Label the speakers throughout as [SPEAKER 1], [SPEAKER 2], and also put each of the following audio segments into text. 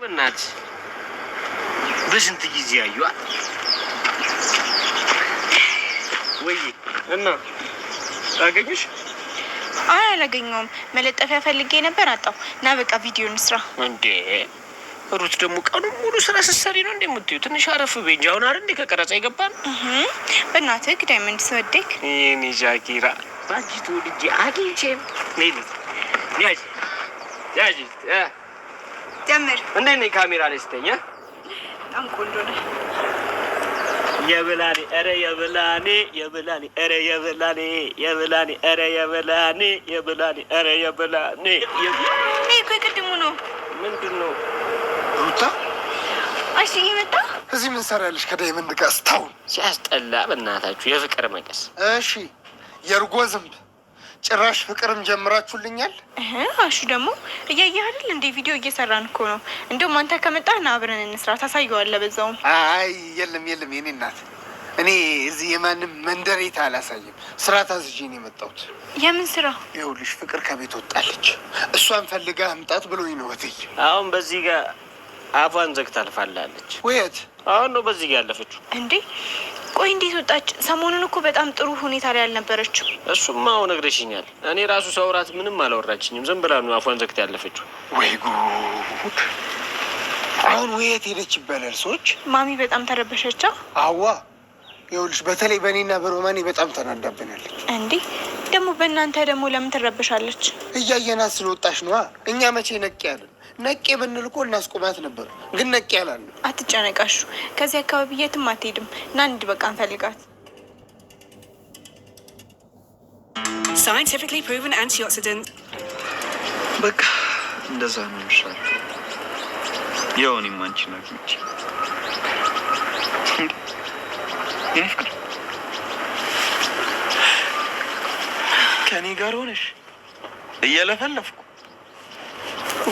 [SPEAKER 1] በእናትሽ በስንት ጊዜ አየኋት ወይ? እና አገኘሽ?
[SPEAKER 2] አይ አላገኘውም። መለጠፊያ ፈልጌ ነበር አጣው። ና በቃ ቪዲዮ እንስራ።
[SPEAKER 1] እንዴ ሩት ደግሞ ቀኑን ሙሉ ስራ ስትሰሪ ነው እንደምትዩ። ትንሽ አረፍ በይ እንጂ አሁን አይደል እንዴ ከቀረጻ የገባን?
[SPEAKER 2] በእናትህ ዳይመንድ ስወደክ።
[SPEAKER 1] የኔ ሻኪራ ባንቺ ተወልጄ አግኝቼም ነይ ያዥ ያዥ
[SPEAKER 2] ጀምር።
[SPEAKER 1] እንዴት ነኝ ካሜራ ላይ ስተኛ?
[SPEAKER 2] በጣም ቆንጆ ነህ።
[SPEAKER 1] የብላኔ ኧረ የብላኔ የብላኔ ኧረ የብላኔ የብላኔ ኧረ የብላኔ የብላኔ ኧረ የብላኔ።
[SPEAKER 2] ይሄ እኮ የቅድሙ ነው።
[SPEAKER 1] ምንድን ነው?
[SPEAKER 3] ሩታ
[SPEAKER 2] እሺ እየመጣ
[SPEAKER 3] እዚህ ምን ሰራለሽ? ከዳይመንድ ጋር እስካሁን
[SPEAKER 1] ሲያስጠላ በእናታችሁ የፍቅር መቀስ።
[SPEAKER 3] እሺ የእርጎ ዝንብ ጭራሽ ፍቅርም ጀምራችሁልኛል።
[SPEAKER 2] አሹ ደግሞ እያየህ አይደል እንዴ? ቪዲዮ እየሰራን እኮ ነው። እንደውም አንተ ከመጣህ ና አብረን እንስራ፣ ታሳየዋለህ በዛውም።
[SPEAKER 3] አይ የለም የለም፣ የኔ እናት እኔ እዚህ የማንም መንደሬታ አላሳይም። ስራ ታዝዤ ነው የመጣሁት።
[SPEAKER 2] የምን ስራ?
[SPEAKER 3] ይኸውልሽ ፍቅር ከቤት ወጣለች። እሷን ፈልጋ አምጣት ብሎኝ ነው እትዬ።
[SPEAKER 1] አሁን በዚህ ጋር አፏን ዘግታ አልፋላለች።
[SPEAKER 3] ወየት?
[SPEAKER 1] አሁን ነው በዚህ ጋር ያለፈችው።
[SPEAKER 2] እንዴ ቆይ እንዴት ወጣች? ሰሞኑን እኮ በጣም ጥሩ ሁኔታ ላይ አልነበረችም።
[SPEAKER 1] እሱማ አሁን ነግረሽኛል። እኔ ራሱ ሰውራት ምንም አላወራችኝም። ዝም ብላ ነው አፏን ዘግታ ያለፈችው።
[SPEAKER 3] ወይ ጉድ! አሁን ወየት ሄደች ይባላል ሰዎች።
[SPEAKER 2] ማሚ በጣም ተረበሸቻ።
[SPEAKER 3] አዋ ይኸውልሽ፣ በተለይ በእኔና በሮማኔ በጣም ተናዳብናለች።
[SPEAKER 2] እንዴ ደግሞ በእናንተ ደግሞ ለምን ትረበሻለች?
[SPEAKER 3] እያየናት ስለወጣች ነዋ። እኛ መቼ ነቅ ያለን? ነቄ ብንል እኮ እናስቆማት ነበር፣ ግን ነቄ ያላለን።
[SPEAKER 2] አትጨነቃሹ፣ ከዚህ አካባቢ የትም አትሄድም። ና እንሂድ በቃ እንፈልጋት።
[SPEAKER 4] Scientifically proven antioxidant.
[SPEAKER 5] በቃ እንደዛ ነው የሚሻለው። ያው እኔም አንቺን አግኝቼ የኔ ፍቅር ከእኔ ጋር ሆነሽ እየለፈለፍኩ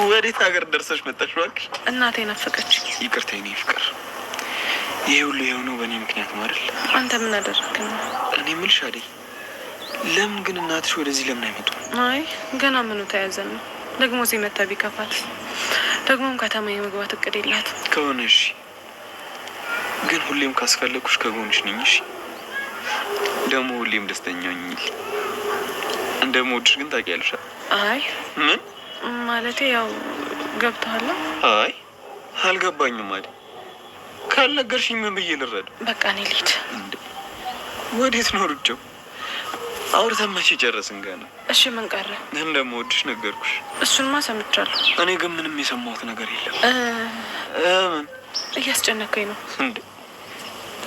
[SPEAKER 5] ወዴት ሀገር ደርሰሽ መጣሽ? እባክሽ
[SPEAKER 4] እናቴ ናፈቀች።
[SPEAKER 5] ይቅርታ የኔ ፍቅር፣ ይሄ ሁሉ የሆነው በእኔ ምክንያት ነው አይደል?
[SPEAKER 4] አንተ ምን አደረግክ ነው?
[SPEAKER 5] እኔ የምልሽ አደይ፣ ለምን ግን እናትሽ ወደዚህ ለምን አይመጡም?
[SPEAKER 4] አይ ገና ምኑ ተያዘን ነው ደግሞ እዚህ መታ ቢከፋት፣ ደግሞም ከተማ የመግባት እቅድ የላት።
[SPEAKER 5] ከሆነ እሺ፣ ግን ሁሌም ካስፈለኩሽ ከጎንሽ ነኝ። እሺ፣ ደግሞ ሁሌም ደስተኛ ሆኚልኝ። እንደምወድሽ ግን ታውቂያለሽ።
[SPEAKER 4] አይ
[SPEAKER 5] ምን
[SPEAKER 4] ማለቴ ያው ገብቶሃል።
[SPEAKER 5] አይ አልገባኝም። አደይ ካልነገርሽኝ ምን ብዬ ልረዳ?
[SPEAKER 4] በቃ እኔ ልሂድ።
[SPEAKER 5] እንዴ ወዴት ነው ሩጫው? አውርተን መቼ ጨረስን ገና።
[SPEAKER 4] እሺ ምን ቀረ?
[SPEAKER 5] እንደምወድሽ ነገርኩሽ።
[SPEAKER 4] እሱንማ ሰምቻለሁ።
[SPEAKER 5] እኔ ግን ምንም የሰማሁት ነገር የለም። ምን
[SPEAKER 4] እያስጨነከኝ ነው
[SPEAKER 5] እንዴ?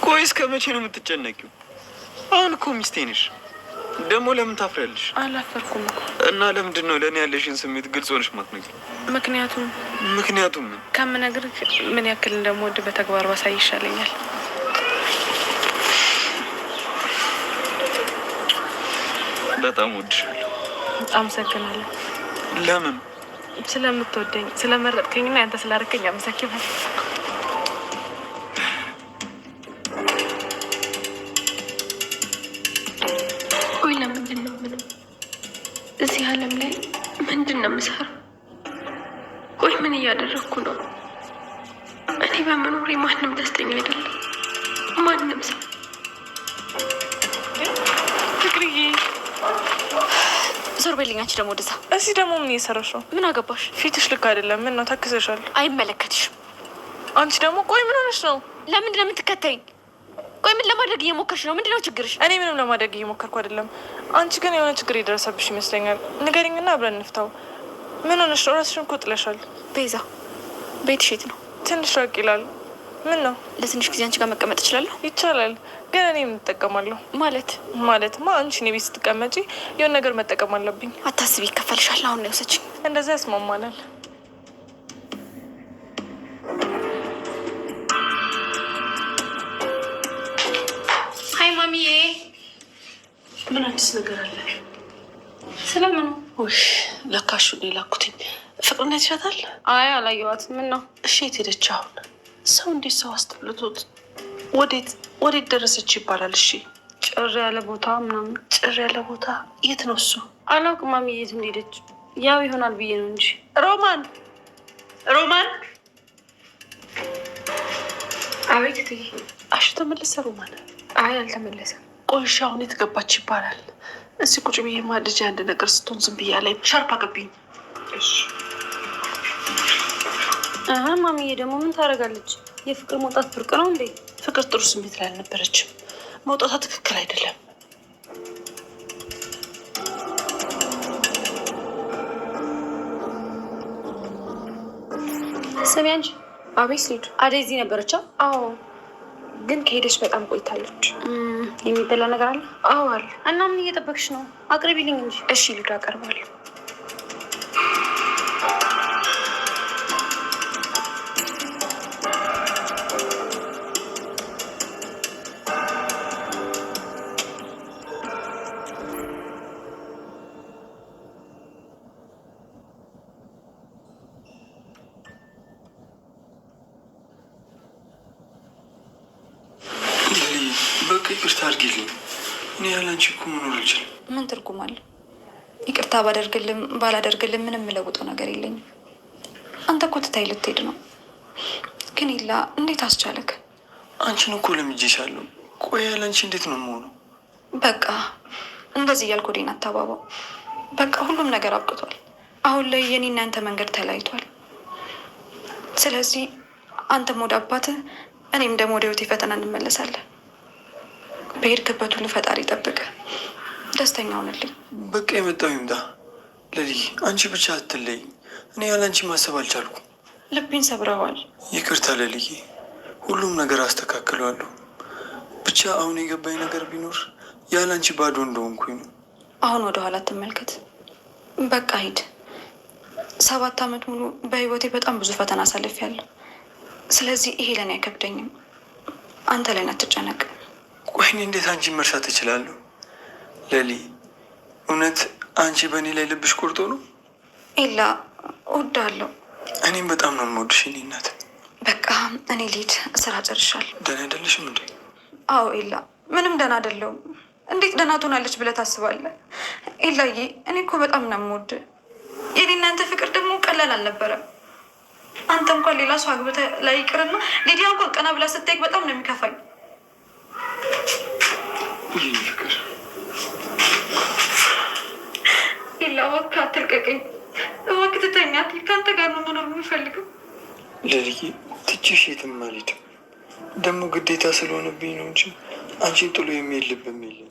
[SPEAKER 5] ቆይ እስከ መቼ ነው የምትጨነቂው? አሁን እኮ ሚስቴ ነሽ። ደግሞ ለምን ታፍሪያለሽ?
[SPEAKER 4] አላፈርኩም እኮ።
[SPEAKER 5] እና ለምንድን ነው ለእኔ ያለሽን ስሜት ግልጽ ሆነሽ ማትነግሪኝ?
[SPEAKER 4] ምክንያቱም
[SPEAKER 5] ምክንያቱም ምን
[SPEAKER 4] ከምነግርህ ምን ያክል እንደምወድ በተግባር ባሳይ ይሻለኛል።
[SPEAKER 5] በጣም ወድሻለሁ።
[SPEAKER 4] አመሰግናለሁ።
[SPEAKER 5] ለምን?
[SPEAKER 4] ስለምትወደኝ ስለመረጥከኝና ያንተ ስላደረከኝ አመሰግናለሁ።
[SPEAKER 6] ቆይ ለምንድን ነው ምንም እዚህ ዓለም ላይ ምንድን ነው የምሰራው? ቆይ ምን እያደረግኩ ነው? እኔ በመኖሬ ማንም ደስተኛ አይደለም። ማንም ሰው።
[SPEAKER 4] ፍቅርዬ
[SPEAKER 7] ዞር በልኝ። አንቺ ደግሞ ወደዛ።
[SPEAKER 4] እዚህ ደግሞ ምን እየሰራሽ ነው?
[SPEAKER 7] ምን አገባሽ?
[SPEAKER 4] ፊትሽ ልክ አይደለም። ምን ነው ታክሰሻል?
[SPEAKER 7] አይመለከትሽም።
[SPEAKER 4] አንቺ ደግሞ ቆይ ምን ሆነሽ ነው?
[SPEAKER 7] ለምንድን ነው የምትከተይኝ? ቆይ ምን ለማድረግ እየሞከርሽ ነው? ምንድን ነው ችግርሽ?
[SPEAKER 4] እኔ ምንም ለማድረግ እየሞከርኩ አይደለም። አንቺ ግን የሆነ ችግር የደረሰብሽ ይመስለኛል። ንገሪኝና አብረን እንፍታው። ምን ሆነሽ ነው? ራስሽን እኮ ጥለሻል።
[SPEAKER 7] ቤዛ፣ ቤትሽ የት ነው?
[SPEAKER 4] ትንሽ ራቅ ይላል። ምን ነው?
[SPEAKER 7] ለትንሽ ጊዜ አንቺ ጋር መቀመጥ እችላለሁ?
[SPEAKER 4] ይቻላል፣ ግን እኔ ምን እጠቀማለሁ?
[SPEAKER 7] ማለት
[SPEAKER 4] ማለትማ አንቺ እኔ ቤት ስትቀመጪ የሆነ ነገር መጠቀም አለብኝ።
[SPEAKER 7] አታስቢ፣ ይከፈልሻል። አሁን ነው የወሰድሽኝ።
[SPEAKER 4] እንደዛ ያስማማናል።
[SPEAKER 6] Hi ማሚዬ፣
[SPEAKER 8] ምን አዲስ ነገር አለ?
[SPEAKER 6] ስለምኑ?
[SPEAKER 8] ውይ ለካ እሱን የላኩትኝ ፍቅርን አይተሻታል?
[SPEAKER 6] አይ አላየኋትም። ምን ነው?
[SPEAKER 8] እሺ የት ሄደች አሁን? ሰው እንዴት ሰው አስጠልቶት ወዴት ወዴት ደረሰች ይባላል? እሺ
[SPEAKER 6] ጭር ያለ ቦታ ምናምን።
[SPEAKER 8] ጭር ያለ ቦታ የት ነው እሱ?
[SPEAKER 6] አላውቅም ማሚዬ የት እንደሄደች። ያው ይሆናል ብዬ ነው እንጂ።
[SPEAKER 8] ሮማን ሮማን፣
[SPEAKER 6] አቤት እትዬ።
[SPEAKER 8] አሹ ተመለሰ? ሮማን?
[SPEAKER 6] አይ አልተመለሰም።
[SPEAKER 8] ቆይ እሺ፣ አሁን የት ገባች ይባላል? እዚህ ቁጭ ብዬማ ልጄ አንድ ነገር ስትሆን ዝም ብያ ላይ ሻርፕ አገብኝ።
[SPEAKER 6] እሺ
[SPEAKER 7] ማሚዬ ደግሞ ምን ታደርጋለች? የፍቅር መውጣት ብርቅ ነው እንዴ?
[SPEAKER 8] ፍቅር ጥሩ ስሜት ላይ አልነበረችም። መውጣቷ ትክክል አይደለም።
[SPEAKER 7] ስሚ አንቺ።
[SPEAKER 6] አቤት ሊዱ።
[SPEAKER 7] አደይ እዚህ ነበረች?
[SPEAKER 6] አዎ፣ ግን ከሄደች በጣም ቆይታለች።
[SPEAKER 7] የሚበላ ነገር አለ?
[SPEAKER 6] አዎ አለ።
[SPEAKER 7] እና ምን እየጠበቅሽ ነው? አቅርቢልኝ እንጂ።
[SPEAKER 6] እሺ ሊዱ፣ አቀርባለሁ።
[SPEAKER 5] በቃ ይቅርታ አድርጊልኝ። እኔ ያለ አንቺ እኮ መኖር አልችልም።
[SPEAKER 9] ምን ትርጉም አለው? ይቅርታ ባደርግልም ባላደርግልም ምንም የምለውጠው ነገር የለኝም። አንተ እኮ ትታይ ልትሄድ ነው። ግን ይላ እንዴት አስቻለክ?
[SPEAKER 5] አንቺን እኮ ለምጄሻለሁ። ቆይ ያለ አንቺ እንዴት ነው የምሆነው?
[SPEAKER 9] በቃ እንደዚህ እያልክ ወዴን አታባባው። በቃ ሁሉም ነገር አብቅቷል። አሁን ላይ የኔ እና አንተ መንገድ ተለያይቷል። ስለዚህ አንተም ወደ አባትህ እኔም ደግሞ ወደ ህይወቴ ፈተና እንመለሳለን። በሄድክበት ሁሉ ፈጣሪ ይጠብቅህ። ደስተኛ ሆንልኝ።
[SPEAKER 5] በቃ የመጣው ይምጣ። ለሊ አንቺ ብቻ አትለይኝ። እኔ ያለ አንቺ ማሰብ አልቻልኩም።
[SPEAKER 9] ልቤን ሰብረዋል።
[SPEAKER 5] ይቅርታ ለልዬ፣ ሁሉም ነገር አስተካክለዋለሁ። ብቻ አሁን የገባኝ ነገር ቢኖር ያለ አንቺ ባዶ እንደሆንኩኝ ነው።
[SPEAKER 9] አሁን ወደ ኋላ ትመልከት። በቃ ሂድ። 7 ዓመት ሙሉ በህይወቴ በጣም ብዙ ፈተና አሳልፌያለሁ። ስለዚህ ይሄ ለእኔ አይከብደኝም። አንተ ላይ አትጨነቅ።
[SPEAKER 5] ቆይ እኔ እንዴት አንቺን መርሳት እችላለሁ? ለሊ እውነት አንቺ በእኔ ላይ ልብሽ ቆርጦ ነው?
[SPEAKER 9] ኤላ እወድሃለሁ።
[SPEAKER 5] እኔም በጣም ነው የምወድሽ የእኔ እናት።
[SPEAKER 9] በቃ እኔ ልሂድ፣ ስራ ጨርሻለሁ።
[SPEAKER 5] ደህና አይደለሽም እንዴ?
[SPEAKER 9] አዎ ኤላ፣ ምንም ደህና አይደለሁም። እንዴት ደህና ትሆናለች ብለህ ታስባለህ? ኤላዬ፣ እኔ እኮ በጣም ነው የምወድህ። የኔ እናንተ ፍቅር ደግሞ ቀላል አልነበረም። አንተ እንኳን ሌላ ሰው አግብተህ ላይ ይቅርና ሊዲያ እንኳን ቀና ብላ ስታይቅ በጣም ነው የሚከፋኝ።
[SPEAKER 5] የእኔ ፍቅር
[SPEAKER 9] ኤላ እባክህ አትልቀቀኝ፣ እባክህ ትተኛ። ከአንተ ጋር ነው መኖር የምፈልገው።
[SPEAKER 5] ለልዬ ትቼሽ የትም አልሄድም። ደግሞ ግዴታ ስለሆነብኝ ነው እንጂ አንቺን ጥሎ የሚሄድ ልብም የለኝም።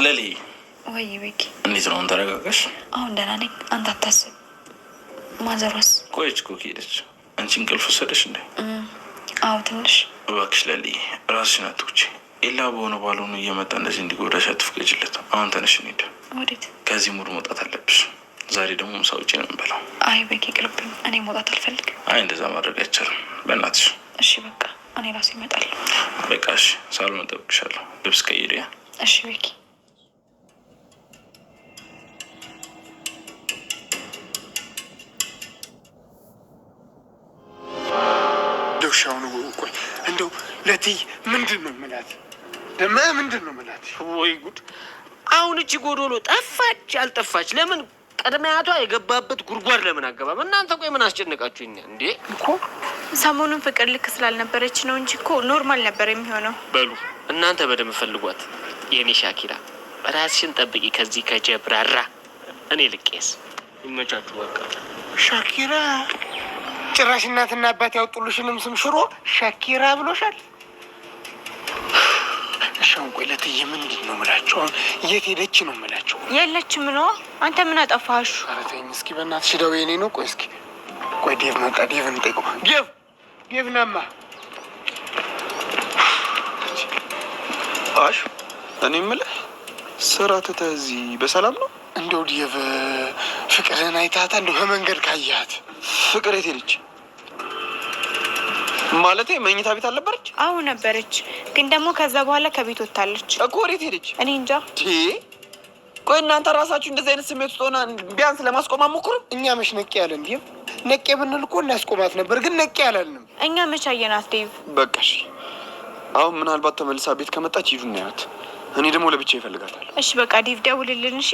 [SPEAKER 1] ለሊ
[SPEAKER 9] ወይ ቤኪ፣
[SPEAKER 1] እንዴት ነው? ተረጋጋሽ?
[SPEAKER 9] አሁን ደህና ነኝ። አንተ አታስብ። ማዘሯስ?
[SPEAKER 1] ቆየች እኮ ከሄደች። አንቺ እንቅልፍ ወሰደሽ እንዴ?
[SPEAKER 9] አዎ ትንሽ።
[SPEAKER 1] እባክሽ ለሊ ራስሽን አትጉጂ። ኤላ በሆነ ባልሆኑ እየመጣ እንደዚህ እንዲጎዳሽ አትፍቀጅለት። አሁን ተነሽ እንሂድ።
[SPEAKER 9] ወዴት?
[SPEAKER 1] ከዚህ mood መውጣት አለብሽ። ዛሬ ደግሞ ምሳ ውጪ ነው የምንበላው።
[SPEAKER 9] አይ ቤኪ ይቅርብኝ፣ እኔ መውጣት አልፈልግም።
[SPEAKER 1] አይ እንደዛ ማድረግ አይቻልም፣ በእናትሽ።
[SPEAKER 9] እሺ በቃ እኔ ራሱ እመጣለሁ።
[SPEAKER 1] በቃ እሺ፣ ሳሎን እጠብቅሻለሁ። ልብስ ቀይሪ።
[SPEAKER 9] እሺ ቤኪ።
[SPEAKER 3] እንደው እሺ፣ አሁን ቆይ እንደው ለትይ ምንድን ነው የምላት? ደማ ምንድን ነው የምላት?
[SPEAKER 1] ወይ ጉድ! አሁን እቺ ጎዶሎ ጠፋች አልጠፋች ለምን ቅድመ አያቷ የገባበት ጉድጓድ ለምን አገባም? እናንተ ቆይ ምን አስጨነቃችሁ? እኛ እንዴ
[SPEAKER 3] እኮ
[SPEAKER 2] ሰሞኑን ፍቅር ልክ ስላልነበረች ነው እንጂ እኮ normal ነበር የሚሆነው።
[SPEAKER 1] በሉ እናንተ በደንብ ፈልጓት። የኔ ሻኪራ ራስሽን ጠብቂ ከዚህ ከጀብራራ። እኔ ልቄስ ይመቻችሁ። በቃ
[SPEAKER 3] ሻኪራ ጭራሽ እናትና አባት ያወጡልሽንም ስም ሽሮ ሻኪራ ብሎሻል። እሺ አሁን ቆይ ለትዬ ምንድን ነው የምላቸው? አሁን የት ሄደች ነው የምላቸው?
[SPEAKER 2] የለችም ነዋ። አንተ ምን አጠፋህ?
[SPEAKER 3] ኧረ ተይኝ እስኪ በእናትሽ ደው የኔ ነው። ቆይ እስኪ ቆይ ዴቭ መጣ። ዴቭ እንጠይቀው። ዴቭ ዴቭ ናማ።
[SPEAKER 5] አሽ እኔ የምልህ ስራ ትተህ እዚህ በሰላም ነው?
[SPEAKER 3] እንደው ዴቭ ፍቅርህን አይታታ እንደው በመንገድ ካየሃት
[SPEAKER 5] ፍቅር የት ሄደች? ማለቴ መኝታ ቤት አልነበረች?
[SPEAKER 2] አዎ ነበረች፣ ግን ደግሞ ከዛ በኋላ ከቤት ወጥታለች
[SPEAKER 5] እኮ። ወዴት ሄደች?
[SPEAKER 2] እኔ እንጃ።
[SPEAKER 5] ቆይ እናንተ ራሳችሁ እንደዚህ አይነት ስሜት ውስጥ ሆና ቢያንስ ለማስቆም አትሞክሩም?
[SPEAKER 3] እኛ መች ነቄ ያለን ዴቭ? ነቄ ብንል እኮ እናስቆማት ነበር፣ ግን ነቄ አላልንም።
[SPEAKER 2] እኛ መች አየናት ዴቭ?
[SPEAKER 5] በቃ እሺ፣ አሁን ምናልባት ተመልሳ ቤት ከመጣች ሂዱ እናያት። እኔ ደግሞ ለብቻ ይፈልጋታል።
[SPEAKER 2] እሺ በቃ ዴቭ ደውልልን። እሺ